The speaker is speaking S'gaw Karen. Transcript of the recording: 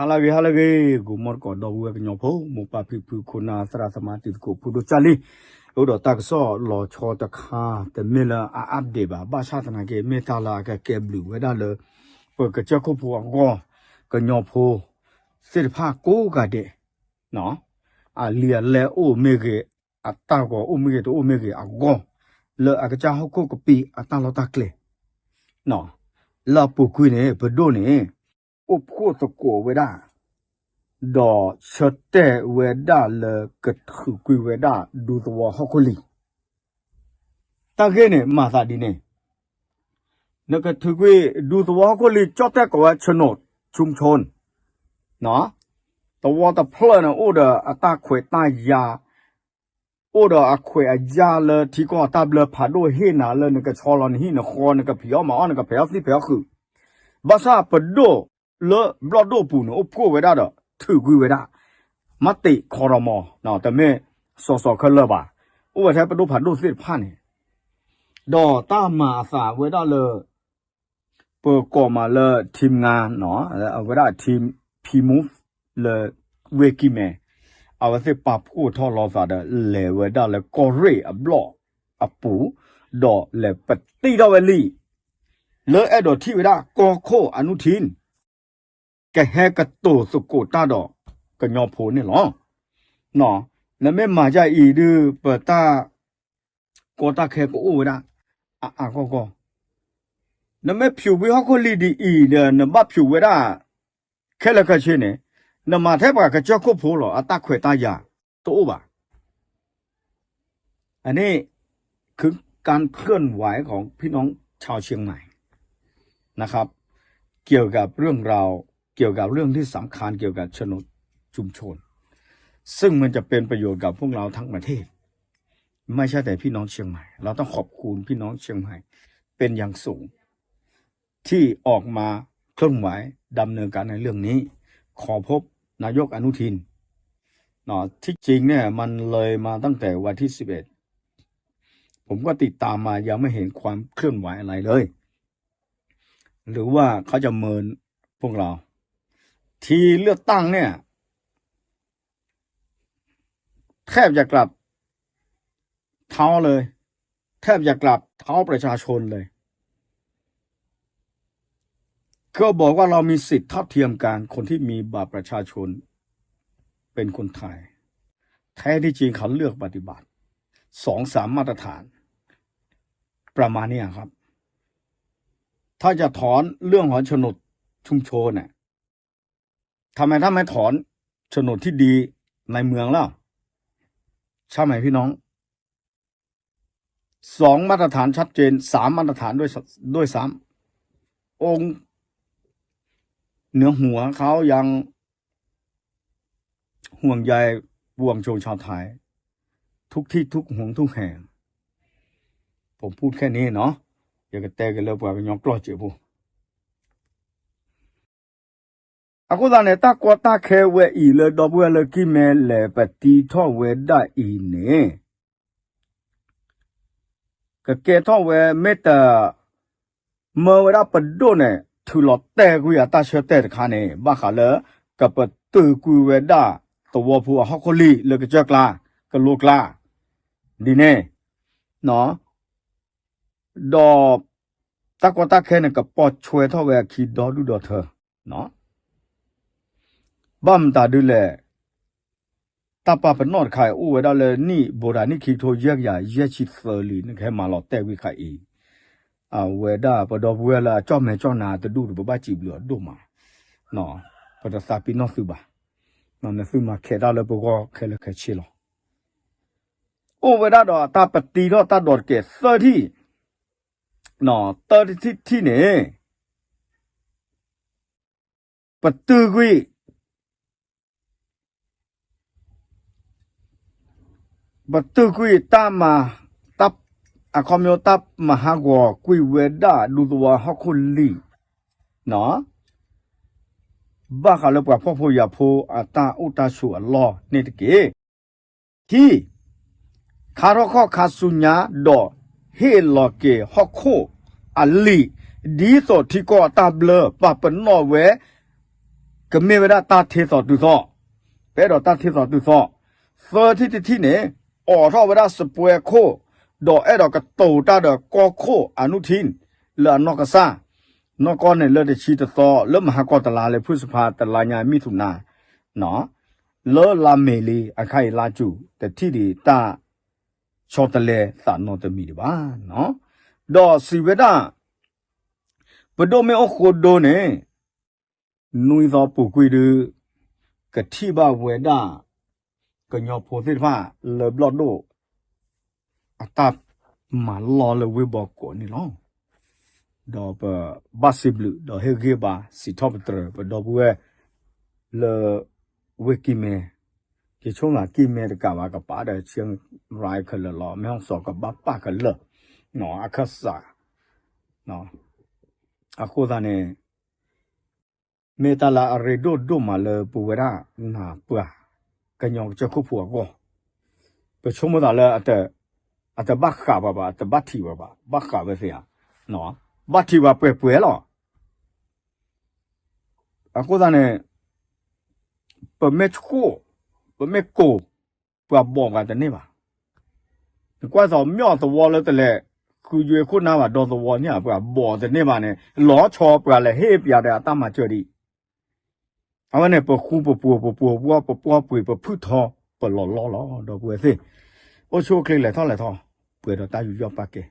ဟါလၢအဂ့ၤ ဟါလၢအဂ့ၤ ဂီၤမီၢ်သကိး ဒီပုၢ်ဝဲၢ်ကညီဖိ မိၢ်ပၢ်ဖံဖု ခိၣ်နၢ် သရၣ်သမါ တံၤသကိး ဖိဒိၣ်ကၢ်လံ, အိၣ်ဒီးတၢ်ကစီၣ်လီၤဆီတခါ တမ့ၢ်လၢအ update ဘၣ်, ဘၣ်ဆၣ်သနာ်က့ မ့ၢ်တၢ်လၢအကကဲဘျုးဝဲဒၣ်လၢ ပကစၢၢ်ခိၣ်ဖိအဂီၢ်, ကညီဖိသ့ၣ်တဖၣ်ကိးဂၤဒဲး အလံာ်အလဲၢ်အိၣ်မ့ၢ်ဂ့ၤ, အတၢ်ဂီၤအိၣ်မ့ၢ်ဂ့ၤ တအိၣ်မ့ၢ်ဂ့ၤအဂီၢ်, လၢအကစၢ်ဟီၣ်ခိၣ်ကပံာ်အတၢ်လီၢ်တၢ်ကျဲ လၢအပူၤကွံာ်န့ၣ် ပဒိၣ်န့ၣ် အိၣ်ဖှိၣ်သကိးဝဲဒၣ်, ဒီးဆၢတဲာ်ဝဲဒၣ်လၢကထုးကွံာ်ဝဲဒၣ်ဒူသဝီဟီၣ်ခိၣ်လံၤ, တၢ်ဂ့ၢ်န့ၣ် မၤသးဒ်န့ၣ်, နကထုးကွံာ်ဒူသဝီဟီၣ်ခိၣ်လံၤ ကၠီၣ်တဲၣ်ကိးဝဲ โฉนดชุมชน သဝီတဖျၢၣ်န့ၣ် အိၣ်ဒီးအတၢ်ခွဲးတၢ်ယာ်, အိၣ်ဒီးအခွဲးအယာ်လၢထံကီၢ်အတၢ်ဘျၢဖးဒိၣ်ဟ့ၣ်နၤလၢနကဆီလီၤနဟံၣ်နဃီ နကဖံးအီၣ်မၤအီၣ် နကဖံးအီၣ်သံၣ်ဖံးအီၣ်ဃုာ်, ဘၣ်ဆၣ်ပဒိၣ်လၢဘျီၣ်ဒိၣ်ပူၤန့ၣ် အိၣ်ဖှိၣ်ဝဲဒၣ်ဒီး ထုးကွံာ်ဝဲဒၣ်, မ့ၢ်တ့ၢ်ခီရမီ, တမ့ၢ်စီၤစီၤခဲလၢာ်ဘၣ်, အိၣ်ဝဲထဲပဒိၣ်ဖးဒိၣ်သ့ၣ်တဖၣ်န့ၣ်, ဒီးတၢ်မၤအသးဝဲဒၣ်လၢ ပကိးမးလၢ team ငါ အဝဲဒၣ် team P-move လၢဝ့ၢ်ကံၢ်မဲ, အဝဲသ့ၣ်ပာ်ဖှိၣ်ထီၣ်လိာ်သးဒီး လဲၤဝဲဒၣ်လၢကီၢ်ရ့ၣ်အဘျီၣ်အပူၤ, ဒီးလဲၤပတံထီၣ်ဝဲလံာ်, လၢအဲၣ်ဒိးထံၣ်ဝဲဒၣ်ကီၢ်ခိၣ်အနူထံ ကဟဲကတိၤသကိးတၢ်ဒီးကညီဖိန့ၣ်လီၤ. နမ့ၢ်မၤဒ်အံၤဒုး ပတၢ်ကီတၢ်ခဲကအိၣ်ဝဲဒၣ် အါအါဂီၢ်ဂီၢ်, နမ့ၢ်ဖျိးဝံဟီၣ်ခိၣ်လံၤဒ်အံၤဒီး နဘၣ်ဖျိးဝဲဒၣ် ခဲလၢာ်ခဲဆ့န့ၣ်, နမၤထဲပှၤကစၢၢ်ခိၣ်ဖိလီၤ အတၢ်ခွဲးတၢ်ယာ်တအိၣ်ဘၣ်. อันนี้คือการเคลื่อนไหวของพี่น้องชาวเชียงใหม่นะครับ เกี่ยวกับเรื่องราว เกี่ยวกับเรื่องที่สำคัญเกี่ยวกับโฉนดชุมชน ซึ่งมันจะเป็นประโยชน์กับพวกเราทั้งประเทศ ไม่ใช่แต่พี่น้องเชียงใหม่ เราต้องขอบคุณพี่น้องเชียงใหม่เป็นอย่างสูง ที่ออกมาเคลื่อนไหวดำเนินการในเรื่องนี้ ขอพบนายกอนุทิน เนาะ ที่จริงเนี่ยมันเลยมาตั้งแต่วันที่สิบเอ็ด ผมก็ติดตามมายังไม่เห็นความเคลื่อนไหวอะไรเลย หรือว่าเขาจะเมินพวกเรา ทีเลือกตั้งเนี่ย แทบจะกราบเท้าเลย แทบจะกราบเท้าประชาชนเลย ก็บอกว่าเรามีสิทธิ์เท่าเทียมกัน คนที่มีบัตรประชาชนเป็นคนไทย แท้ที่จริงเขาเลือกปฏิบัติสองสามมาตรฐาน ประมาณเนี้ยครับ ถ้าจะถอนเรื่องของโฉนดชุมชนน่ะ ทำไมท่านไม่ถอนโฉนดที่ดีในเมืองล่ะ ใช่ไหมพี่น้อง สองมาตรฐานชัดเจน สามมาตรฐานด้วย ด้วยซ้ำ องค์เหนือหัวเขายังห่วงใยปวงชนชาวไทย ทุกที่ทุกหนทุกแห่ง ผมพูดแค่นี้เนาะ ယကတဲက့ၤလၢပှၤကညီကျိာ်စဲးဖိ အဃိသတးန့ၣ် တၢ်ကီတၢ်ခဲဝဲအံၤလၢဒီပုၢ်ဝဲၢ်လၢကံၢ်မဲလဲၤပတံထီၣ်ဝဲဒၣ်အံၤန့ၣ် ကကဲထီၣ်ဝဲ မ့ၢ်တမၢဝဲဒၣ်ပဒိၣ်န့ၣ် ထုးလီၤတဲာ်ကွံာ်အတၢ်ဆၢတဲာ်တခါန့ၣ် ဘၣ်ဃးလၢ ကပတုာ်ကွံာ်ဝဲဒၣ်သဝီဖိအဟီၣ်ခိၣ်လံာ်လၢကစၢၢ်ကျါ ကလိကျါ ဒ်န့ၣ် ဒီး တၢ်ကီတၢ်ခဲန့ၣ် ကပိာ်ဆွဲထီၣ်ဝဲအခံဒီဒူၣ်ဒီထၢ ဘၣ်မတၤဒ်လဲၣ်, တၢ်ပာ်ပနီၣ်တခါအံၤ အိၣ်ဝဲဒၣ်လၢနံၣ် ဘိးဒၣ်နံၣ်ခံကထိယဲၢ်ကယၤယဲၢ်ဆံသၢလံ နကဟဲမၤလီၤတဲာ်ဝံၤခါအံၤ, အဝဲဒၣ်ပဒီပုၢ်ဝဲၢ်လၢအကၠီၣ်မဲာ်ကၠီၣ်နါတဒူၣ်ဒီး ပဘၣ်စံးဘျုးအဒိၣ်မး, ပတသးပ့ၤနီၣ်သုဘၣ်, နသုမၤခဲးတၢ်လၢပဂီၢ်ခဲလၢာ်ခဲဆ့လီၤ. အိၣ်ဝဲဒၣ်ဒီးတၢ်ပတံထီၣ်တၢ်ဒိးတကဲးသၢထံၣ်, သၢထံၣ်န့ၣ် ပတုာ်ကွံာ်, ပတုာ်ကွံာ်တၢ်မၤ, တၢ်, အခီပညီ တၢ်မၤဟးဂီၤကွံာ်ဝဲဒၣ်ဒူသဝီဟီၣ်ခိၣ်လံာ်, ဘၣ်ဃးလၢပှၤဖှီၣ်ဖိယာ်ဖိအတၢ်အိၣ်တၢ်ဆိးအလီၢ်န့ၣ်တက့ၢ်. ခံ, ခါထီၣ်ခီၣ်ခါဆူညါဒီး ဟ့ၣ်လီၤက့ၤဟီၣ်ခိၣ်အလံာ် ဒ်သိးထံကီၢ်အတၢ်ဘျၢပာ်ပနီၣ်ဝဲ ကမ့ၢ်ဝဲဒၣ်တၢ်ထ့သိးတုၤသီၣ်, ပအဲၣ်ဒိးတၢ်ထ့သိးတုၤသီၣ်, သၢထံၣ်တထံၣ်န့ၣ် အိးထီၣ်ဝဲဒၣ်စပွဲခိၣ်, ဒီးအဲၣ်ဒိးကတိၤတၢ်ဒီးကီၢ်ခိၣ်အနုထံၣ် လၢအနီၢ်ကစၢ်, နီၢ်ကီၢ်န့ၣ်လၢတဆံတသီ လၢမဟါကီၢ်တလါလၢ ဖုၣ်စဖါတလါညါ မံၣ်သူၣ်နါ လၢလါမ့ၤလံ အခါအံၤလါစူၤ တထံၣ်ဒံးတၢ်ဆီတလဲသးနီတမံၤဒံးဘၣ်. ဒီးစံးဝဲဒၣ် ပဒိၣ်မ့ၢ်အိၣ်ဃိဒိန့ၣ် နွံသီပူၤကွံာ်ဒု ကထံၣ်ဘၣ်ဝဲဒၣ် ကညီဖိသ့ၣ်တဖၣ်လၢဘျီၣ်ဒိၣ် အတၢ်မၤလီၢ်လၢဝ့ၢ်ဘီကိးန့ၣ်လီၤ. ဒီးပဘၣ်စံးဘျုးဒီးဟ့ၣ်ဂံၢ်ဘါစံးထီၣ်ပတြၢၤ ပဒီပုၢ်ဝဲၢ်လၢ ဝ့ၢ်ကံၢ်မဲ, ယဆိကမိၣ်ကံၢ်မဲတကးဘၣ် ကပာ်ဒီး ဆံရၢခဲလၢာ်လီၤ, မဲၣ်ဟီၣ်စီၤကဘၣ်ပာ်ခဲလၢာ် အခၢၣ်စး အဃိသတးန့ၣ် မ့ၢ်တၢ်လၢအရ့ဒိၣ်ဒိၣ်မးလၢပဝဲဒၣ်နၤပှၤ ကညီကစၢၢ်ခိၣ်ဖိအဂီၢ်, ပဆိကမိၣ်သးလၢ အတဘၣ်ဃးပှၤဘၣ်, အတဘၣ်ထံးပှၤဘၣ်, ဘၣ်ဃးဝဲသ့ဧါ, ဘၣ်ထံးပှၤပှဲၤပှဲၤလီၤ. အဃိသတးန့ၣ် ပမ့ၢ်ဆိၣ်, ပမ့ၢ်ကိၢ်, ပှၤဘီၣ်ပှၤတန့ၢ်ဘၣ်. နကွၢ်သိးမ့ၢ်အီၤသဝီလၢတလဲၤဃုယွဲခိၣ်နၢ်ဘၣ်ဒီးသဝီန့ၣ် ပှၤဘီၣ်တန့ၢ်ဘၣ်န့ၣ် လီၤဆီပှၤလဲၤဟ့ၣ်ပျးဒီးအတၢ်မၤစၢၤဒံး. အဝဲန့ၣ် ပဃူပပှိၤ ပပှိၤပှီၢ် ပပှီၢ်ပှ့ၤ ပဖုၣ်ထီ ပလီၤလီၢ်လီၤ ဒီပုၢ်ဝဲၢ်သ့ၣ်, အိၣ်ဆူၣ်အိၣ်ချ့လဲၤထီၣ်လဲၤထီ ပှဲၤဒီးတၢ်ယူးယီၣ်ပာ်ကဲ